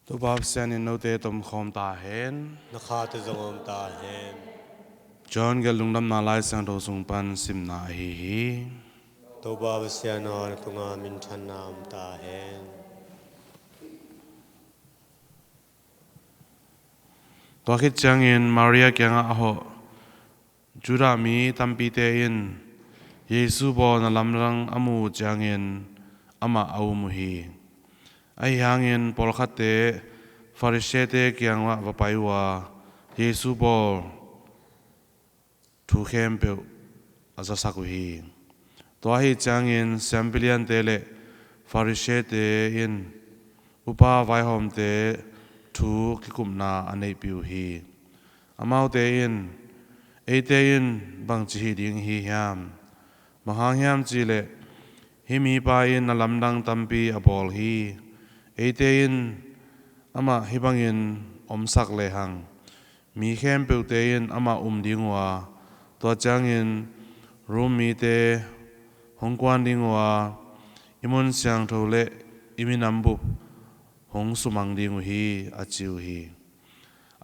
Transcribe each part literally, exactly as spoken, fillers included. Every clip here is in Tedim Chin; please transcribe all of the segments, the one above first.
Topa Pasian in note tomkhawm ta hen. Na khate zong om ta hen. John gelh Lungdamna Lai Siangtho sung pan simna ahi hi. Topa Pasian aw, na tungah minthanna om ta hen. Tua khit ciangin Maria kiangah a hawh Judah mi tampite in Jesu bawl na lamdang a muh uh ciangin amah a um uh hi. Ahi hangin pawlkhatte Farisee-te kiangah va pai uh a, Jesu bawl thu khempeuh a zasak uh hi. Tua ahi ciangin siampi liante le Farisee-te in upa vaihawmte thu kikupna a neihpih uh hi. Amaute in, "Eite in bangci hih ding hi hiam? Bang hang hiam cihleh hih mipa in na lamdang tampi a bawl hi. Eite in amah hih bangin omsak lehang, mi khempeuhte in amah um ding uh a, tua ciangin Rom mite hong kuan ding uh a, i mun siangtho le i minam bup hong sumang ding uh hi," a ci uh hi.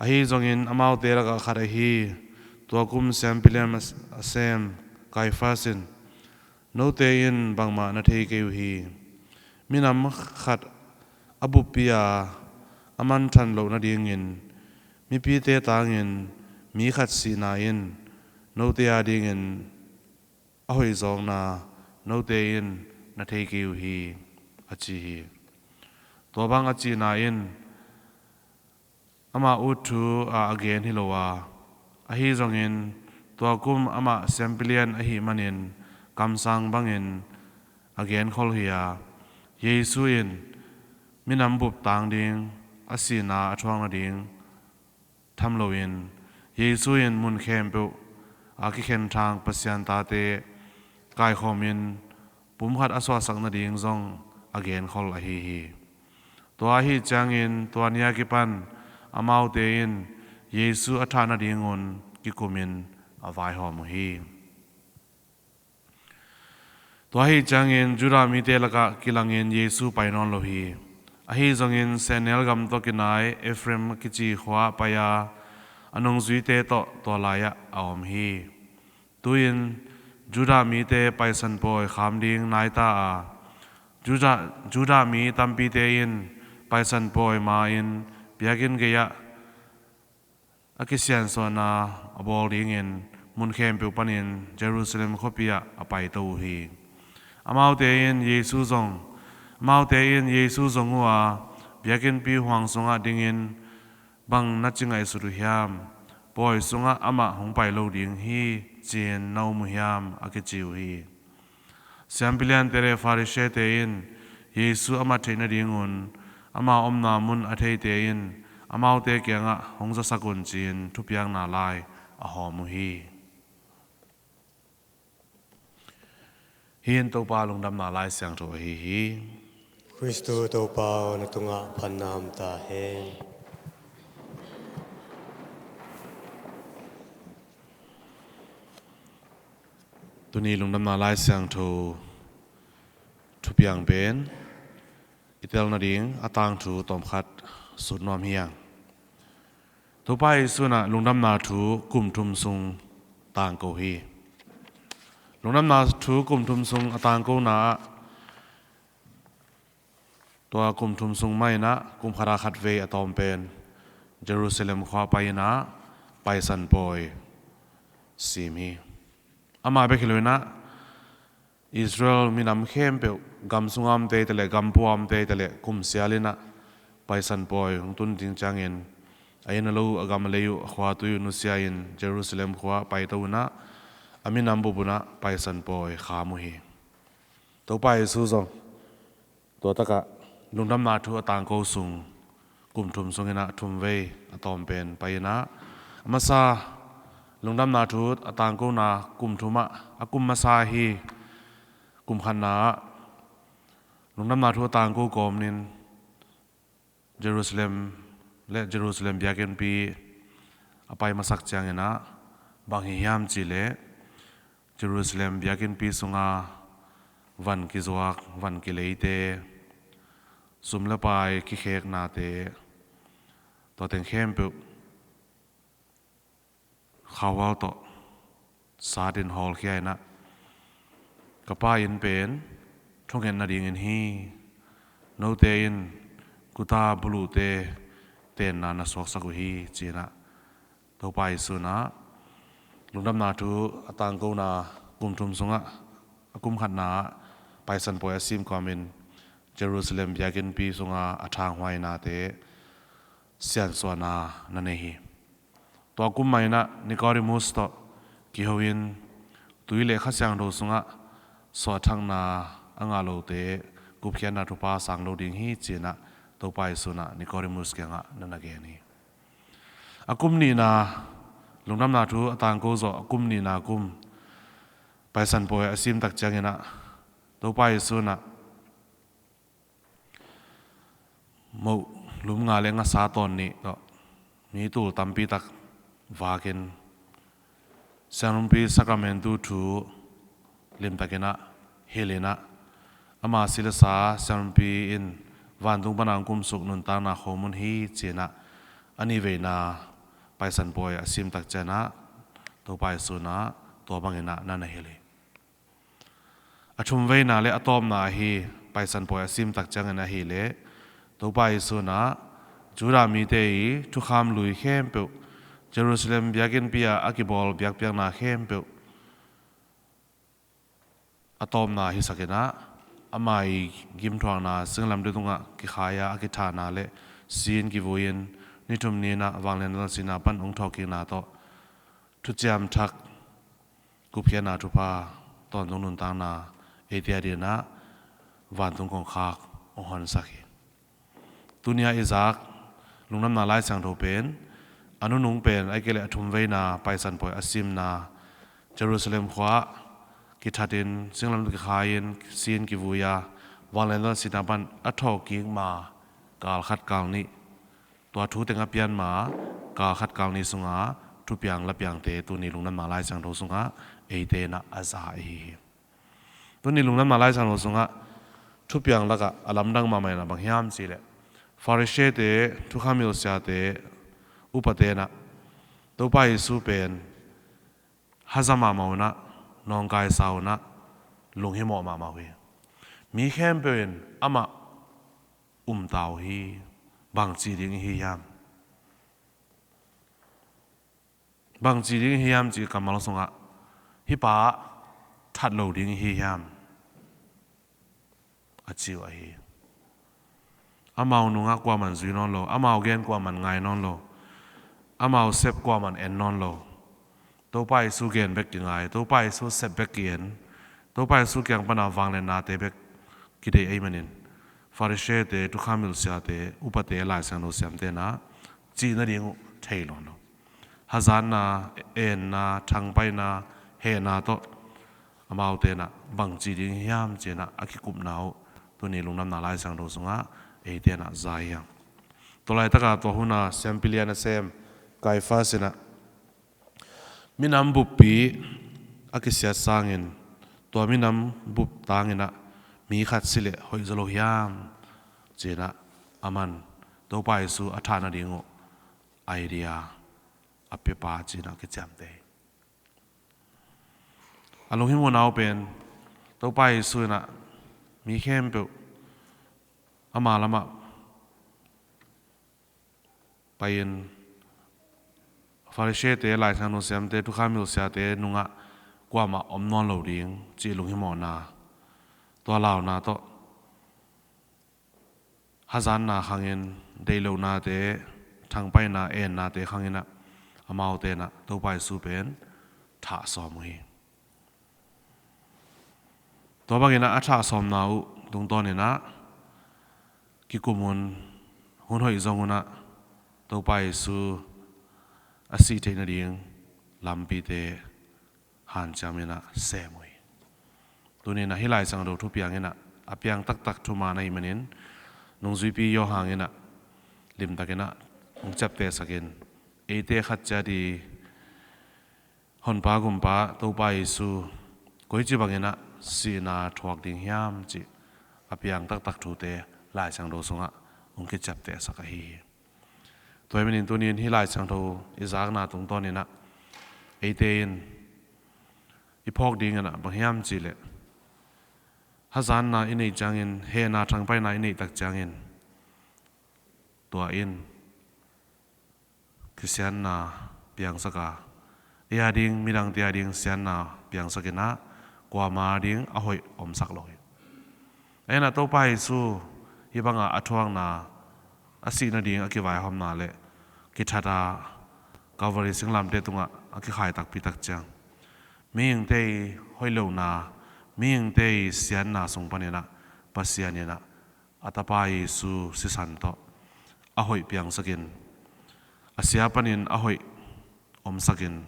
Ahi zongin amaute lakah khat ahi, tua kum siampi lian a sem Kaifas in, "Note in bangmah na thei kei uh hi. Minam khat a buppi a, a manthan loh nadingin mipite tangin mi khat sihna in note adingin a hoihzawkna note in na thei kei uh hi," a ci hi. Tua bang a cihna in amah ut thu ah a gen hi lo a, ahi zongin tua kum amah siampi lian ahih manin kamsang bangin a genkhol hi a, Jesu in minam bup tang ding a sihna a thuak nading tham loin, Jesu in mun khempeuh a kikhenthang Pasian tate kaikhawmin pumkhat a suahsak nading zong a genkhol ahi hi. Tua ahi ciangin tua ni a kipan amaute in Jesu a thah nadingun kikumin a vaihawm uh hi. Tua ahi ciangin Judah mite lakah kilangin Jesu pai nawn lo hi. Ahi zongin sehnel gam tawh kinai Efraim kici khua ah pai a, a nungzuite tawh tua lai-ah a om hi. Tu-in Judah mite Paisan pawi kham ding nai ta a, Judah, Judah mi tampite in Paisan pawi ma-in biakinn gei-ah a kisiansuahna a bawl dingin mun khempeuh panin Jerusalem khuapi ah a paito uh hi. Amaute in Jesu zong, amaute in Jesu zong uh a, biakinnpi huang sungah dingin, "Bang na ci ngaihsut uh hiam? Pawi sungah amah hong pai lo ding hi, ci-in na um uh hiam?" a kici uh hi. Siampi liante le Farisee-te in Jesu a mat theih nadingun ama omna mun a theite in amaute kiangah hong zasak un, ci-in thupiakna lai a hawm uh hi. Hih in Topa Lungdamna Lai Siangtho ahi hi. Khristu Topa aw, na tungah phatna om ta hen. Tuni Lungdamna Lai Siangtho thupiang pen i tel nading a tangthu tawmkhat sut nuam hi hang. Topa Jesu in ah lungdamna thu kum thum sung tangko hi. Lungdamna thu kum thum sung a tangkona ah, tua kum thum sung mah in ah kum khat a khat vei a tawm pen Jerusalem khua pai in ah Paisan pawi sim hi. Amah bek hi lo in ah Israel minam khempeuh, gam sunga omte hi ta leh, gam pua omte hi ta leh, kum sial in ah Paisan pawi hong tun ding ciangin a inn a lo uh, a gam a lei uh, a khua a tui uh nusia in Jerusalem khua paito un ah a minam bup un ah Paisan pawi kham uh hi. Topa Jesu zong tua takah lungdamna thu a tangko sung kum thum sung in ah thum vei a tawm pen pai in ah, a masa lungdamna thu a tangkona kum thum ah a kum masa hi. Kum khatna ah lungdamna thu a tangko kawmin Jerusalem le Jerusalem biakinnpi a pai masak ciangin ah bang hi hiam cihleh, Jerusalem biakinnpi sunga van kizuak, van kileite, sum le pai kikheknate, tua teng khempeuh khauhual tawh satin hawlkhia in ah, ka Pa inn pen thungetna dingin hi, note in guta buluhte tenna na suaksak uh hi, ci-in ah Topa Jesu in ah Lungdamna Thu a tangkona kum thum sungah a kum khatna ah Paisan Pawi a sim kawmin Jerusalem biakinnpi sunga a thanghuai nate siansuahna na nei hi. Tua kum mah in ah Nicodemus tawh kiho in tui le Kha Siangtho sungah suahthakna a ngah lote gupkhiatna thupha sang lo ding hi, ci-in ah Topa Jesu in ah Nicodemus kiangah na na gen hi. A kum nihna, Lungdamna Thu a tangko zawh a kum nihna kum Paisan Pawi a sim tak ciangin ah Topa Jesu in ah moh lum nga le ngasa tawn nih tawh mi tul tampi tak vakin Siangthopi Sacramentu thu limtakin ah hilh in ah, ama si le sa Siangthopi in vantung pana hong kumsuk nuntakna khomun hi, ci-in ah a nih veina Paisan Pawi a sim tak ciangin ah Topa Jesu in ah tua bangin ah na na hilh hi. A thum veina le a tawpna ahi Paisan Pawi a sim tak ciangin ahih leh Topa Jesu in ah Judah mite i thukham lui khempeuh, Jerusalem biakinnpi ah a kibawl biakpiakna khempeuh a tawpna hisak in ah, ama i gimthuakna singlamteh tungah kikhai-a a kithahna le si-in kivui-in ni thum ni-in ah vanglian sihna pan hong thawhkikna tawh thuciam thak gupkhiatna thupha tawntung nuntakna eite adingin ah vantung kongkhak hong honsak hi. Tuni-ah i zak Lungdamna Lai Siangtho pen a nunung pen ahih kei leh a thum veina Paisan Pawi a simna, Jerusalem khua-ah kithatin singlamteh kikhai-in si-in kivui-a vanglian sihna pan a thawhkik ma kal khat kal nih, tua thu teng a pian ma kal khat kal nih sunga thupiang lapiangte tuni Lungdamna Lai Siangtho sungah eite in ah a za ahi hi. Tuni Lungdamna Lai Siangtho sungah thupiang lakah a lamdang mahmah in ah bang hiam cih leh Pharisee-te, thukham hilhsiate, upate in ah Topa Jesu pen haza mahmah un ah, nawngkaisa un ah, lunghimawh mahmah uh hi. Mi khempeuh in amah um ta uh hi. Bangci ding i hi hiam? Bangci ding i hi hiam cih kammal sungah hih pa that lo ding i hi hiam? A ci uh ahi. Amau nungah kuaman zui nawn lo, amau gen kuaman ngai nawn lo, amau sep kuaman en nawn lo. Topa Jesu gen bek kingai, Topa Jesu sep bek ki-en, Topa Jesu kiang pana vangliatnate bek kideih ahih manin Pharisee-te, thukham hilhsiate, upate, Lai Siangtho siamte in ah cih nading uh thei lo lo. Hazatna, enna, thangpaihna, hehna tawh amaute in ah bangci ding hiam ci-in ah a kikupna uh tuni Lungdamna Lai Siangtho sungah eite in ah za hi hang. Tua laitaka tua huna siampi lian a sem Kaiafas in ah minam buppi a kisiat sangin tua minam bup tangin ah mi khat si leh hoih zaw lo hiam ci-in ah aman Topa Jesu a thah nading uh idea a piapa ci-in ah kiciamteh hi. A lunghimawhna uh pen Topa Jesu in ah mi khempeuh ama lamah pai-in Pharisee-te, Lai Siangtho siamte, thukham hilhsiate nungah kuamah om nawn lo ding cih lunghimawhna, tua launa tawh hazatna khangin, deihlohnate, thangpaihna, ennate khangin ah amaute in ah Topa Jesu pen thah sawm uh hi. Tua bangin ah a thah sawmna uh tungtawnin ah kikum un, hun hoih zong un ah Topa Jesu a sih theih nading lampite hanciam in ah sem uh hi. Tuni-in ah hih Lai Siangtho thupiang in ah a piang taktak thuman ahih manin nungzuipi Johan in ah limtakin ah hong ciaptehsakin, eite khat ciat i Honpa Gumpa Topa Jesu koici bangin ah sihna thuak ding hiam cih a piang taktak thute Lai Siangtho sungah hong kiciaptehsak ahi hi. Tua ahih manin tuni-in hih Lai Siangtho i zakna tungtawnin ah eite in i phawk dingin ah bang hiam cih leh, hazatna i neih ciangin, hehna thangpaihna i neih tak ciangin, tua in kisiatna piangsak a, ei a ding, midangte a ding siatna piangsak in ah, kuama a ding a hoih omsak lo hi. Ahi zongin ah Topa Jesu hih banga a thuakna, a sih nading a kivaihawmna leh kithat a, Calvary singlamteh tungah a kikhai takpi tak ciang, mihingte i hoih lohna, mihingte i siatna sung panin ah Pasian in ah a Tapa Jesu sisan tawh a hoih piangsakin, a sia panin a hoih omsakin,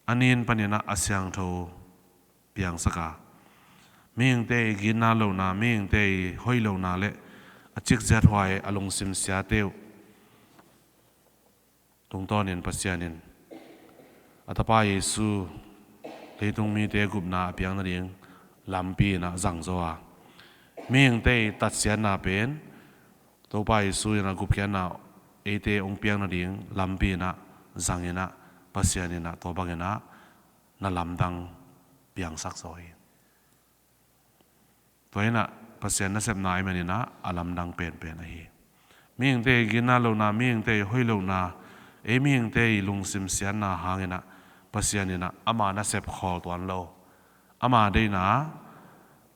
a nin panin ah a siangtho piangsak a, mihingte i gitna lohna, mihingte i hoih lohna leh a cikziat huai, a lungsim siate uh tungtawnin Pasian in a Tapa Jesu leitung mite gupna a piang nading lampi in ah zangzaw a, mihingte i tatsiatna pen Topa Jesu in ah gupkhiatna eite hong piak nading lampi in ah zang in ah, Pasian in ah tua bangin ah na lamdang piangsak zaw hi. Tua in ah Pasian nasepna ahih manin ah a lamdang penpen ahi hi. Mihingte i gitna lohna, mihingte i hoih lohna, ei mihingte i lungsim siatna hangin ah Pasian in ah ama nasep khawl tuan lo, ama deihna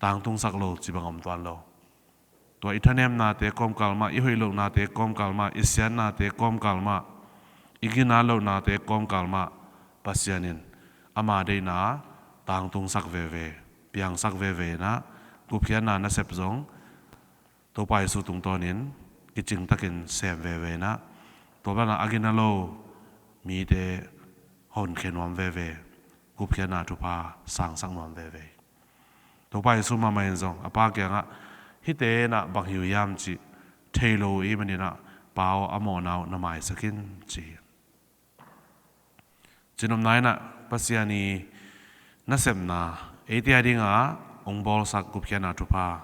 tangtungsak lo cih bang om tuan lo. Tua i thanemnate kawmkal mah, i hoih lohnate kawmkal mah, i siatnate kawmkal mah, i gitna lohnate kawmkal mah Pasian in ama deihna tangtungsak veve, piangsak veve in ah, gupkhiatna nasep zong Topa Jesu tungtawnin kicingtakin sem veve in ah, tua banah a gina lo mite honkhia nuam veve, gupkhiatna thupha sangsak nuam veve. Topa Jesu mahmah in zong a Pa kiangah, hihte in ah bang hi uh hiam cih thei lo uh ahih manin ah Pa aw, a mawhna uh na maisak in, ci hi. Cinopna in ah Pasian i nasepna, eite a dingah hong bawlsak gupkhiatna thupha,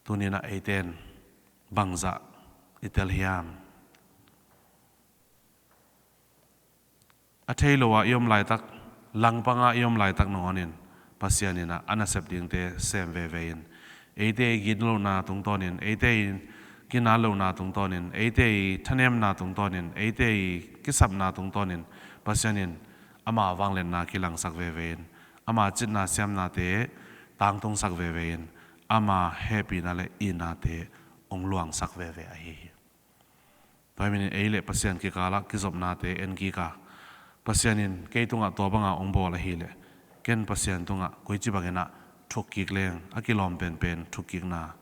tuni in ah eite in bangzah i tel hiam? A thei lo ah i om laitak, langpang ah i om laitak nangawnin Pasian in ah a nasep dingte sem veve in, eite i gitlohna tungtawnin, eite i gitna lohna tungtawnin, eite i thanemna tungtawnin, eite i kisapna tungtawnin Pasian in ama vangliatna kilangsak veve in, ama citna siamnate tangtungsak veve in, ama hehpihna leh itnate hong luangsak veve ahi hi. Tua ahih manin ei leh Pasian kikalah kizopnate en kik a, Pasian in kei tungah tua banga hong bawl ahih leh, ken Pasian tungah koici bangin ah thukkik leng, a kilawm penpen thukkikna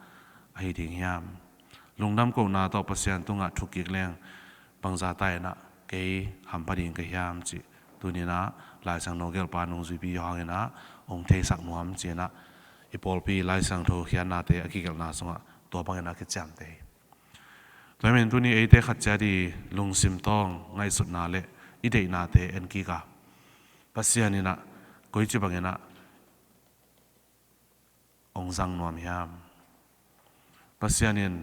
ahi ding hiam? Lungdam kohna tawh Pasian tungah thukkik leng, bangzah ta in ah kei hampha ding ka hiam cih, tuni in ah Lai Siangtho gelhpa nungzuipi hangin ah hong theisak nuam ci-in ah, i pawlpi Lai Siangtho khiatnate a kigelhna sungah tua bangin ah kiciamteh hi. Tua ahih manin tuni eite khat ciat i lungsim tawng ngaihsutna leh i deihnate en kik a, Pasian in ah koici bangin ah hong zang nuam hiam? Pasian in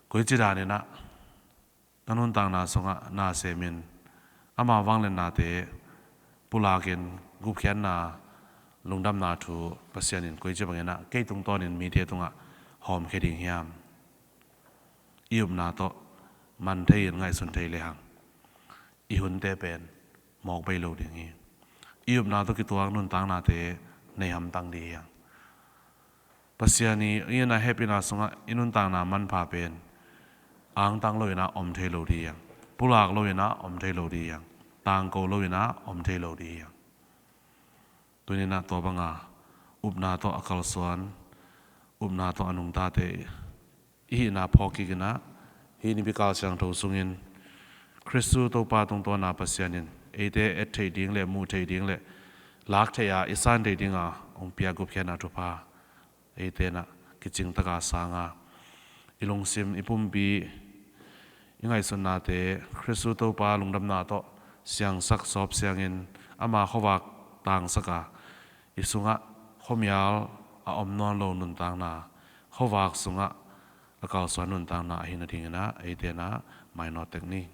koici danin ah na nuntakna sungah na semin, ama vangliatnate pulakin gupkhiatna, lungdamna thu Pasian in koici bangin ah kei tungtawnin mite tungah hawmkhia ding hiam? I upna tawh man thei in ngaihsun thei lehang, i hunte pen mawk bei lo ding hi. I upna tawh kituak nuntaknate nei hamtang ding hi hang. Pasian i, i na hehpihna sungah i nuntakna manpha pen angtang lo in ah om thei lo ding hi hang. Pulak lo in ah om thei lo ding hi hang. Tangko lo in ah om thei lo ding hi hang. Tuni in ah tua banga upna tawh a kalsuan, upna tawh a nungtate i hihna phawk kik in ah, hih nipi kal siangtho sungin Khristu Topa tungtawna Pasian in eite et theih ding leh, muh theih ding leh, lak theih a, i san theih dinga hong piak gupkhiatna thupha eite in ah kicing taka sang a, i lungsim, i pumpi, i ngaihsutnate Khristu Topa lungdamna tawh siangsak sawp siangin, ama khuavak tangsak a, i sungah khuamial a om nawn lo nuntakna, khuavak sungah Kalsuan nuntakna ahi nadingin ah eite in ah mainawt tek ni.